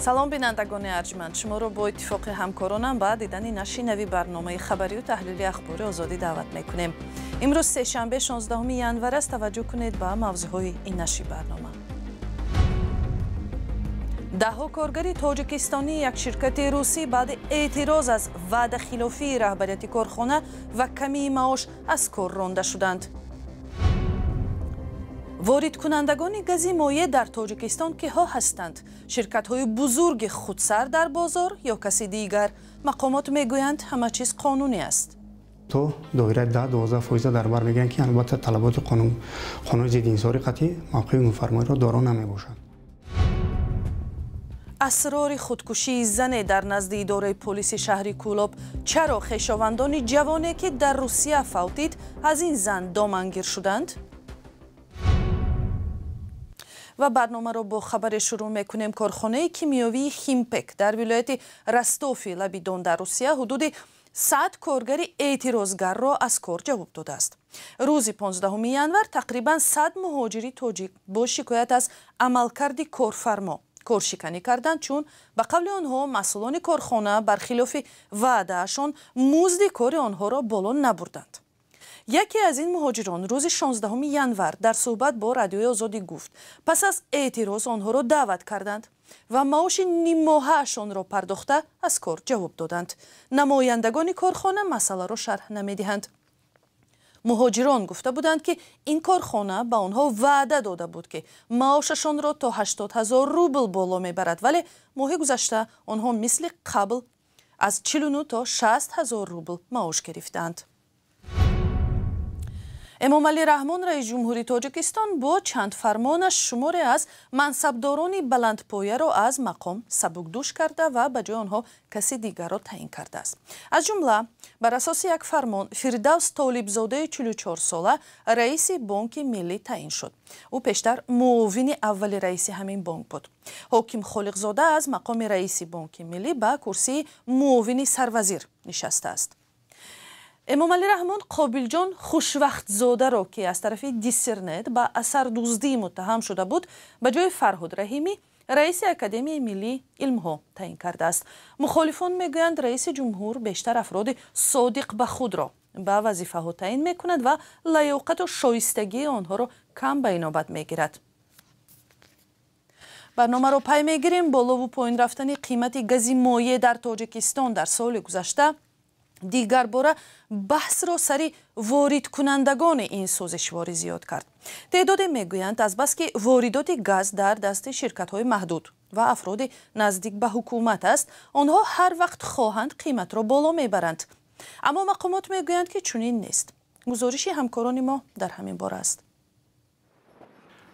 Салом, бинандагони арҷманд. Шуморо бо иттифоқи ҳамкоронам ба дидани нашри нави барномаи хабарию таҳлили Ахбори Озодӣ даъват мекунем. Имрӯз сешанбе, 16 январ аст. Таваҷҷӯҳ кунед ба мавзӯъҳои ин нашри барнома. Даҳҳо коргари тоҷикистонии як ширкати русӣ баъди эътироз аз ваъдахилофии раҳбарияти корхона ва камии маош аз кор ронда шуданд. Воридкунандагони гази моеъ дар Тоҷикистон киҳо ҳастанд? Ширкатҳои бузурги худсар дар бозор ё каси дигар? Мақомот мегӯянд, ҳама чиз қонунӣ аст. То доираи 10-12 фоиза дар бар мегиранд, ки албатта талаботи қонуни зидди инҳисорӣ қатъӣ мавқеи ҳукмфармоиро доро намебошад. Асрори худкушии зане дар назди идораи полиси шаҳри Кӯлоб. Чаро хешовандони ҷавоне, ки дар Русия фавтид, аз ин зан домангир шуданд? Ва барномаро бо хабаре шурӯъ мекунем. Корхонаи кимиёвии Химпек дар вилояти Ростофи лаби Дон дар Русия ҳудуди 100 коргари эътирозгарро аз кор ҷавоб додааст. Рӯзи 15 январ тақрибан 100 муҳоҷири тоҷик бо шикоят аз амалкарди корфармо коршиканӣ карданд, чун ба қавли онҳо масъулони корхона бархилофи ваъдаашон музди кори онҳоро боло набурданд. Яке аз ин муҳоҷирон рӯзи 16 январ дар суҳбат бо Радиои Озодӣ гуфт, пас аз эътироз онҳоро даъват карданд ва маоши ниммоҳаашонро пардохта аз кор ҷавоб доданд. Намояндагони корхона масъаларо шарҳ намедиҳанд. Муҳоҷирон гуфта буданд, ки ин корхона ба онҳо ваъда дода буд, ки маошашонро то 80 000 рубл боло мебарад, вале моҳи гузашта онҳо мисли қабл аз 49 то 60 000 рубл маош гирифтаанд. Эмомалӣ Раҳмон, раиси ҷумҳури Тоҷикистон, бо чанд фармонаш шуморе аз мансабдорони баландпояро аз мақом сабукдӯш карда ва ба ҷои онҳо каси дигарро таъин кардааст. Аз ҷумла, бар асоси як фармон, Фирдавс Толибзодаи 44сола раиси Бонки Миллӣ таъин шуд. Ӯ пештар муовини аввали раиси ҳамин бонк буд. Ҳоким Холиқзода аз мақоми раиси Бонки Миллӣ ба курсии муовини сарвазир нишастааст. Эмомалӣ Раҳмон Қобилҷон Хушвахтзодаро, ки аз тарафи Диссернет ба асардуздӣ муттаҳам шуда буд, ба ҷои Фарҳуд Раҳимӣ раиси Академияи миллии илмҳо таъин кардааст. Мухолифон мегӯянд, раиси ҷумҳур бештар афроди содиқ ба худро ба вазифаҳо таъин мекунад ва лаёқату шоистагии онҳоро кам ба инобат мегирад. Барномаро пай мегирем. Болову поин рафтани қимати гази моеъ дар Тоҷикистон дар соли гузашта дигарбора баҳсро сари воридкунандагони ин сӯзишворӣ зиёд кард. Теъдоде мегӯянд, азбаски воридоти газ дар дасти ширкатҳои маҳдуд ва афроди наздик ба ҳукумат аст, онҳо ҳар вақт хоҳанд қиматро боло мебаранд. Аммо мақомот мегӯянд, ки чунин нест. Гузориши ҳамкорони мо дар ҳамин бора аст.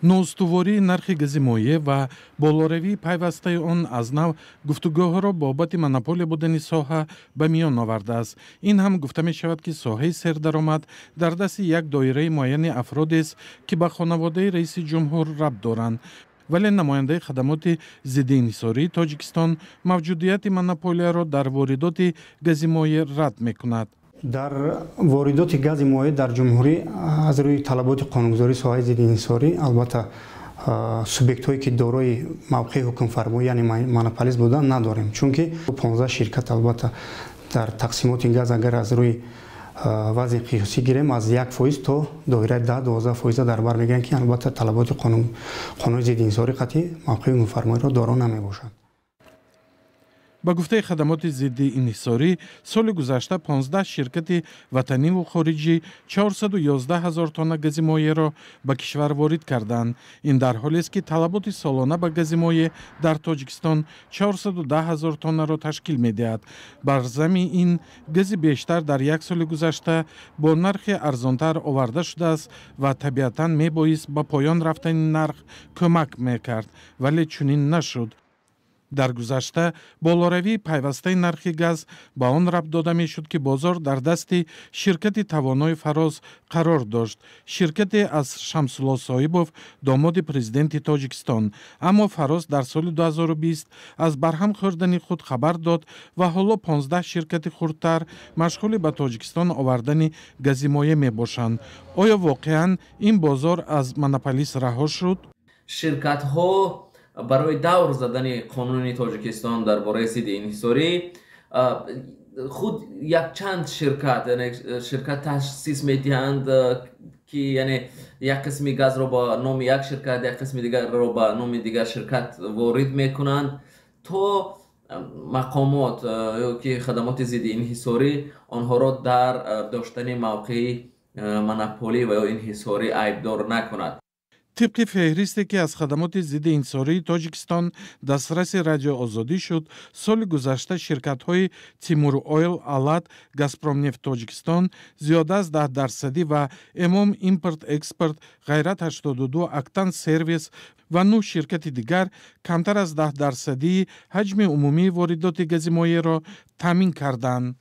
Ноустувории нархи гази моеъ ва болоравии пайвастаи он аз нав гуфтугӯҳоро бобати монополия будани соҳа ба миён овардааст. Ин ҳам гуфта мешавад, ки соҳаи сердаромад дар дасти як доираи муайяни афродест, ки ба хонаводаи раиси ҷумҳур рабт доранд. Вале намояндаи хадамоти зидди инҳисории Тоҷикистон мавҷудияти монополияро дар воридоти гази моеъ рад мекунад. Дар воридоти гази моеъ дар ҷумҳурӣ аз рӯи талаботи қонунгузории соҳаи зидди инҳисорӣ, албатта, субъектҳое, ки дорои мавқеи ҳукмфармоӣ, яъне монополист будан, надорем, чунки 15 ширкат, албатта, дар тақсимоти газ, агар аз рӯи вазни қиёсӣ гирем, аз 1 фоиз то доираи 10-12 фоиза дар бар мегиранд, ки албатта талаботи қонуни зидди инҳисорӣ қатъӣ мавқеи ҳукмфармоиро доро намебошад. Ба гуфтаи хадамоти зидди инҳисорӣ, соли гузашта 15 ширкати ватаниву хориҷӣ 411 ҳазор тонна гази моеъро ба кишвар ворид карданд. Ин дар ҳолест, ки талаботи солона ба гази моеъ дар Тоҷикистон 410 ҳазор тоннаро ташкил медиҳад. Бар зами ин, гази бештар дар як соли гузашта бо нархи арзонтар оварда шудааст ва табиатан мебоист ба поён рафтани нарх кӯмак мекард, вале чунин нашуд. Дар гузашта болоравии пайвастаи нархи газ ба он рабт дода мешуд, ки бозор дар дасти ширкати тавонои Фароз қарор дошт, ширкате аз Шамсулло Соҳибов, домоди президенти Тоҷикистон. Аммо Фароз дар соли 2020 аз барҳам хӯрдани худ хабар дод ва ҳоло 15 ширкати хурдтар машғули ба Тоҷикистон овардани гази моеъ мебошанд. Оё воқеан ин бозор аз монополист раҳо шуд? Ширкатҳо Барои давр задани қонуни Тоҷикистон дар бораи зидди инҳисорӣ худ якчанд ширкат, яъне ширкат таъсис медиҳанд, ки яъне як қисми газро ба номи як ширкат, як қисми дигарро ба номи дигар ширкат ворид мекунанд, то мақомот ё ки хадамоти зидди инҳисорӣ онҳоро дар доштани мавқеи монополӣ ва ё инҳисорӣ айбдор накунад. Тибқи феҳристе, ки аз хадамоти зидди инҳисории Тоҷикистон дастраси Радио Озодӣ шуд, соли гузашта ширкатҳои Тимур Ойл, Алат, Газпромнефт Тоҷикистон зиёда аз 10% ва Эмом Импорт Экспорт, Ғайрат 82, Актан Сервис ва 9 ширкати дигар камтар аз 10% ҳаҷми умумии воридоти гази моеъро таъмин карданд.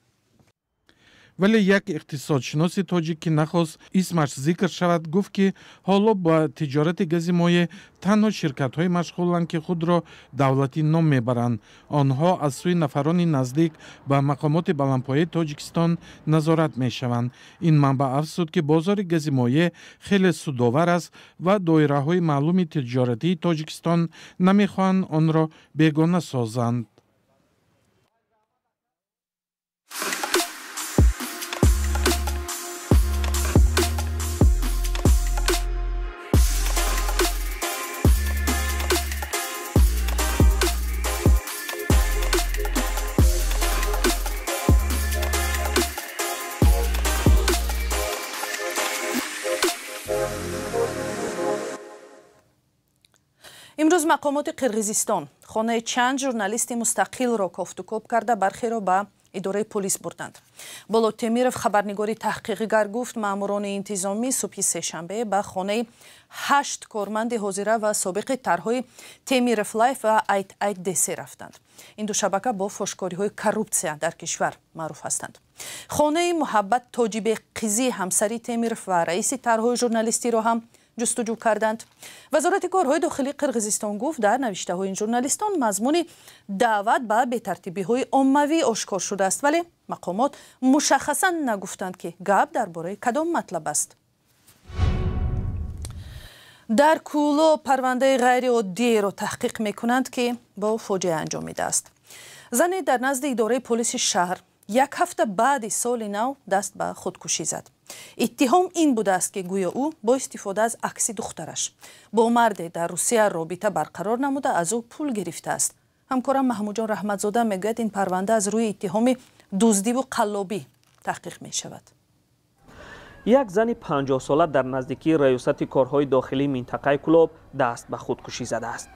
Вале як иқтисодшиноси тоҷик, ки нахост исмаш зикр шавад, гуфт, ки ҳоло ба тиҷорати гази моеъ танҳо ширкатҳое машғуланд, ки худро давлатӣ ном мебаранд. Онҳо аз сӯи нафарони наздик ба мақомоти баландпояи Тоҷикистон назорат мешаванд. Ин манбаъ афзуд, ки бозори гази моеъ хеле судовар аст ва доираҳои маълуми тиҷоратии Тоҷикистон намехоҳанд онро бегона созанд. Имрӯз мақомоти Қирғизистон хонаи чанд журналисти мустақилро кофтукоб карда, бархеро ба идораи полис бурданд. Болот Темиров, хабарнигори таҳқиқигар, гуфт, маъмурони интизомӣ субҳи сешанбе ба хонаи ҳашт корманди ҳозира ва собиқи тарҳҳои Темиров Лайф ва Айт Айт Десе рафтанд. Ин ду шабака бо фошкориҳои коррупсия дар кишвар маъруф ҳастанд. Хонаи Муҳаббат Тоҷибекқизӣ, ҳамсари Темиров ва раиси тарҳҳои журналистиро ҳам ҷустуҷӯ карданд. Вазорати корҳои дохилии Қирғизистон гуфт, дар навиштаҳои ин журналистон мазмуни даъват ба бетартибиҳои оммавӣ ошкор шудааст, вале мақомот мушаххасан нагуфтанд, ки гап дар бораи кадом матлаб аст. Дар Кӯлоб парвандаи ғайриоддиеро таҳқиқ мекунанд, ки бо фоҷиа анҷомидааст. Зане дар назди идораи полиси шаҳр як ҳафта баъди соли нав даст ба худкушӣ зад. Иттиҳом ин будааст, ки гӯё ӯ бо истифода аз акси духтараш бо марде дар Русия робита барқарор намуда, аз ӯ пул гирифтааст. Ҳамкорам Маҳмудҷон Раҳматзода мегӯяд, ин парванда аз рӯи иттиҳоми дуздиву қаллобӣ таҳқиқ мешавад. Як зани 50-сола дар наздикии раёсати корҳои дохилии минтақаи Кӯлоб даст ба худкушӣ задааст.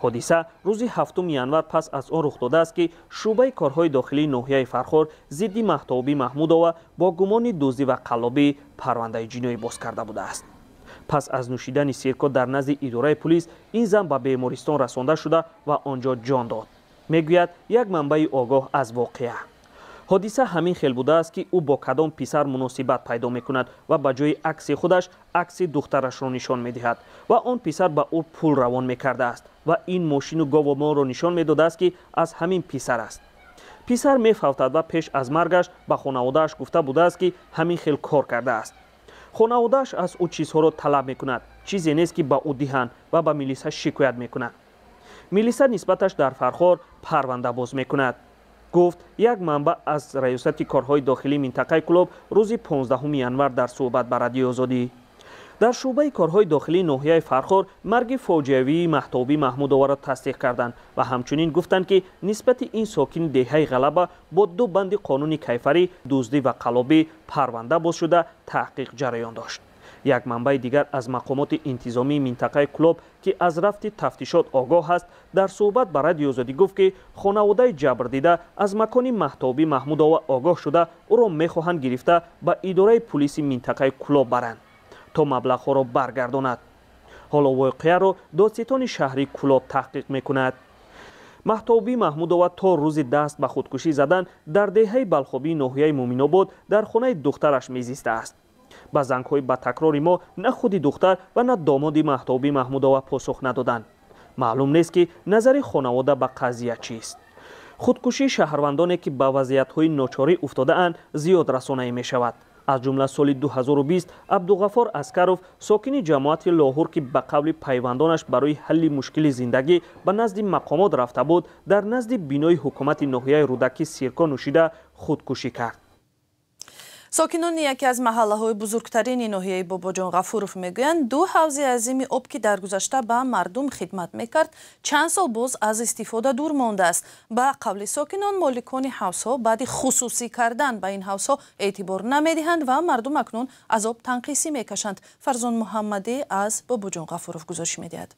Ҳодиса рӯзи 7 январ пас аз он рух додааст, ки шӯъбаи корҳои дохилии ноҳияи Фархор зидди Маҳтобӣ Маҳмудова бо гумони дуздӣ ва қаллобӣ парвандаи ҷиноӣ боз карда будааст. Пас аз нӯшидани сирко дар назди идораи пулис ин зан ба бемористон расонда шуда ва он ҷо ҷон дод, мегӯяд як манбаи огоҳ аз воқеа. Ҳодиса ҳамин хел будааст, ки ӯ бо кадом писар муносибат пайдо мекунад ва ба ҷои акси худаш акси духтарашро нишон медиҳад ва он писар ба ӯ пул равон мекардааст ва ин мошину гову молро нишон медодааст, ки аз ҳамин писар аст. Писар мефавтад ва пеш аз маргаш ба хонаводааш гуфта будааст, ки ҳамин хел кор кардааст. Хонаводааш аз ӯ чизҳоро талаб мекунад, чизе нест, ки ба ӯ диҳанд, ва ба милиса шикоят мекунад. Милиса нисбаташ дар Фархор парванда боз мекунад, гуфт як манбаъ аз раёсати корҳои дохилии минтақаи Кӯлоб рӯзи 15 январ дар суҳбат ба Радиои Озодӣ. Дар шӯъбаи корҳои дохилии ноҳияи Фархор марги фоҷиавии Маҳтобӣ Маҳмудоваро тасдиқ карданд ва ҳамчунин гуфтанд, ки нисбати ин сокини деҳаи Ғалаба бо ду банди қонуни кайфарӣ, дуздӣ ва қаллобӣ, парванда боз шуда, таҳқиқ ҷараён дошт. Як манбаи дигар аз мақомоти интизомии минтақаи Кӯлоб, ки аз рафти тафтишот огоҳ аст, дар суҳбат ба Радиои Озодӣ гуфт, ки хонаводаи ҷабрдида аз макони Маҳтобӣ Маҳмудова огоҳ шуда, ӯро мехоҳанд гирифта ба идораи пулиси минтақаи Кӯлоб баранд, то маблағҳоро баргардонад. Ҳоло воқеаро додситони шаҳри Кӯлоб таҳқиқ мекунад. Маҳтобӣ Маҳмудова то рӯзи даст ба худкушӣ задан дар деҳаи Балхобии ноҳияи Муъминобод дар хонаи духтараш мезистааст. Ба зангҳои ба такрори мо на худи духтар ва на домоди Маҳтобӣ Маҳмудова посух надоданд. Маълум нест, ки назари хонавода ба қазия чист. Худкушии шаҳрвандоне, ки ба вазъиятҳои ночорӣ уфтодаанд, зиёд расонаӣ мешавад. Аз ҷумла соли 2020 Абдуғаффор Аскаров, сокини ҷамоати Лоҳур, ки ба қавли пайвандонаш барои ҳалли мушкили зиндагӣ ба назди мақомот рафта буд, дар назди бинои ҳукумати ноҳияи Рӯдакӣ сирко нӯшида худкушӣ кард. Сокинони яке аз маҳаллаҳои бузургтарини ноҳияи Бобоҷон Ғафуров мегӯянд, ду ҳавзи азими об, ки дар гузашта ба мардум хидмат мекард, чанд сол боз аз истифода дур мондааст. Ба қавли сокинон, моликони ҳавзҳо баъди хусусӣ кардан ба ин ҳавзҳо эътибор намедиҳанд ва мардум акнун аз об танқисӣ мекашанд. Фарзон Муҳаммадӣ аз Бобоҷон Ғафуров гузориш медиҳад.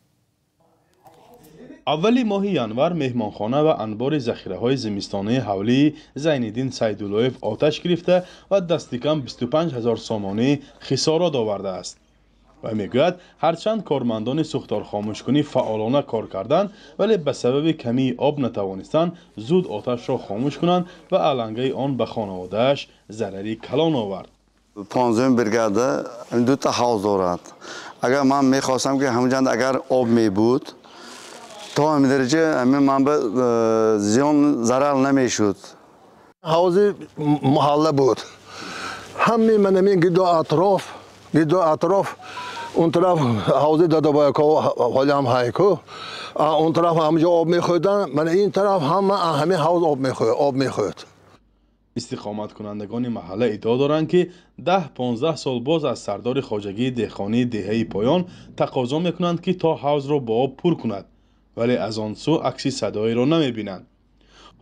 Аввали моҳи январ меҳмонхона ва анбори захираҳои зимистонии ҳавлии Зайниддин Сайдуллоев оташ гирифта ва дастикам 25 ҳазор сомонӣ хисорот овардааст. Ва мегӯяд, ҳарчанд кормандони сӯхторхомӯшкунӣ фаъолона кор карданд, вале ба сабаби камии об натавонистанд зуд оташро хомӯш кунанд ва алангаи он ба хонаводааш зарари калон овард. 15 бригада дута ҳавз дорад. Агар ман мехостам, ки ҳамҷанд агар об мебуд, то ҳамин дараҷа ҳамин ман ба зиён зарар намешуд. Ҳавзи маҳалла буд. Ҳамаи ман ҳамин гирду атроф, он тараф ҳавзи Дадобояко ҳоли ҳам ҳайку, он тараф ҳамҷо об мехӯрданд, ман ин тараф ҳама ҳамин ҳавз об мехӯрд. Истиқоматкунандагони маҳалла иддао доранд, ки 10-15 сол боз аз сардори хоҷагии деҳқонии деҳаи Поён тақозо мекунанд, ки то ҳавзро бо об пур кунад, вале аз он сӯ акси садоеро намебинанд.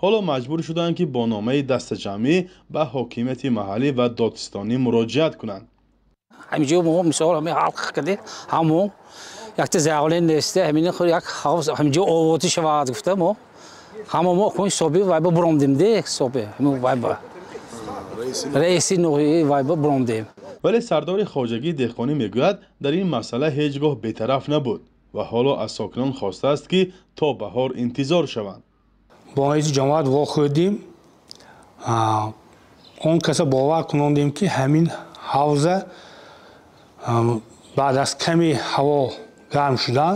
Ҳоло маҷбур шуданд, ки бо номаи дастаҷамъӣ ба ҳокимияти маҳаллӣ ва додстонӣ муроҷиат кунанд. Ҳаминҷо мо мисол ҳамин ҳалқ кардем, ҳамо якта зағле несте, ҳамин як ҳавз ҳаминҷо овотӣ шавад гуфта мо ҳамо мо кун ҳисоби вайба буромдем де ҳисоби ҳамин вайба раиси ноҳияи вайба буромдем. Вале сардори хоҷагии деҳқонӣ мегӯяд, дар ин масъала ҳеҷ гоҳ бетараф набуд ва ҳоло аз сокинон хостааст, ки то баҳор интизор шаванд. Бо ҳайси ҷамоат вохӯрдем, он каса бовар кунондем, ки ҳамин ҳавза баъд аз ками ҳаво гарм шудан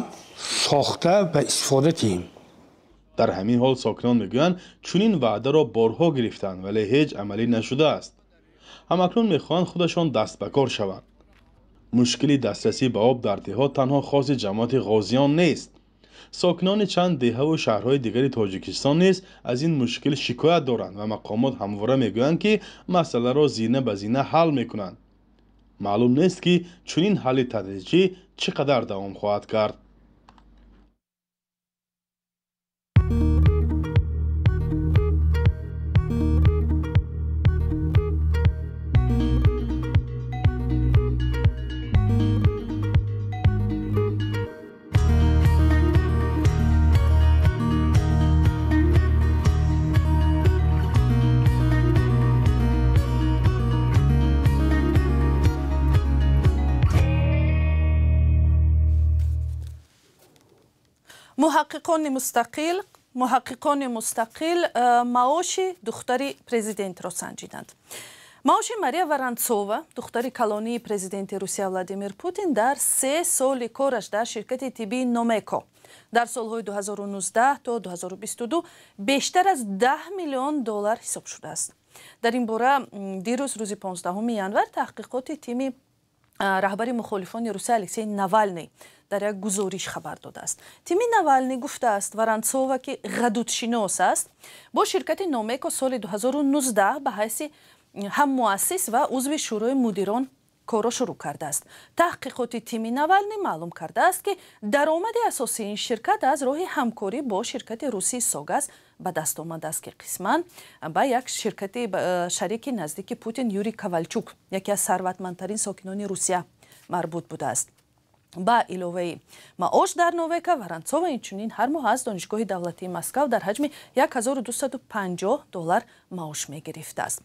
сохта ба истифода диҳем. Дар ҳамин ҳол сокинон мегӯянд, чунин ваъдаро борҳо гирифтанд, вале ҳеҷ амалӣ нашудааст. Ҳамакнун мехоҳанд худашон даст ба кор шаванд. Мушкили дастрасӣ ба об дар деҳот танҳо хоси ҷамоати Ғозиён нест. Сокинони чанд деҳаву шаҳрҳои дигари Тоҷикистон низ аз ин мушкил шикоят доранд ва мақомот ҳамвора мегӯянд, ки масъаларо зина ба зина ҳал мекунанд. Маълум нест, ки чунин ҳалли тадриҷӣ чӣ қадар давом хоҳад кард. Муҳаққиқони мустақил маоши духтари президентро санҷиданд. Маоши Мария Воронцова, духтари калонии президенти Русия Владимир Путин, дар 3 соли кораш дар ширкати тиббии Номеко дар солҳои 2019 то 2022 бештар аз 10 миллион доллар ҳисоб шудааст. Дар ин бора дирӯз рӯзи 15 январ таҳқиқоти тими раҳбари мухолифони Русия Алексей Навалный дар як гузориш хабар додааст. Тими Навалный гуфтааст, Воронцова, ки ғадудшинос аст, бо ширкати Номеко соли 2019 ба ҳайси ҳам муассис ва узви шӯрои мудирон корро шурӯъ кардааст. Таҳқиқоти тими Навалный маълум кардааст, ки даромади асосии ин ширкат аз роҳи ҳамкорӣ бо ширкати русии Согаз ба даст омадааст, ки қисман ба як ширкати шарики наздики Путин Юрий Ковалчук, яке аз сарватмандтарин сокинони Русия, марбут будааст. Ба иловаи маош дар Новека, Воронцова инчунин ҳар моҳ аз Донишгоҳи давлатии Москав дар ҳаҷми 1250 доллар маош мегирифтааст.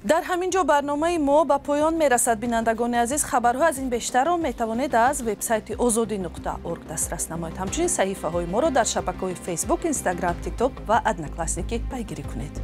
Дар ҳамин ҷо барномаи мо ба поён мерасад. Бинандагони азиз, хабарҳо аз ин бештарро метавонед аз вебсайти озодӣ.орг дастрас намоед. Ҳамчунин саҳифаҳои моро дар шабакаҳои Фейсбук, Инстаграм, Тикток ва Одноклассники пайгирӣ кунед.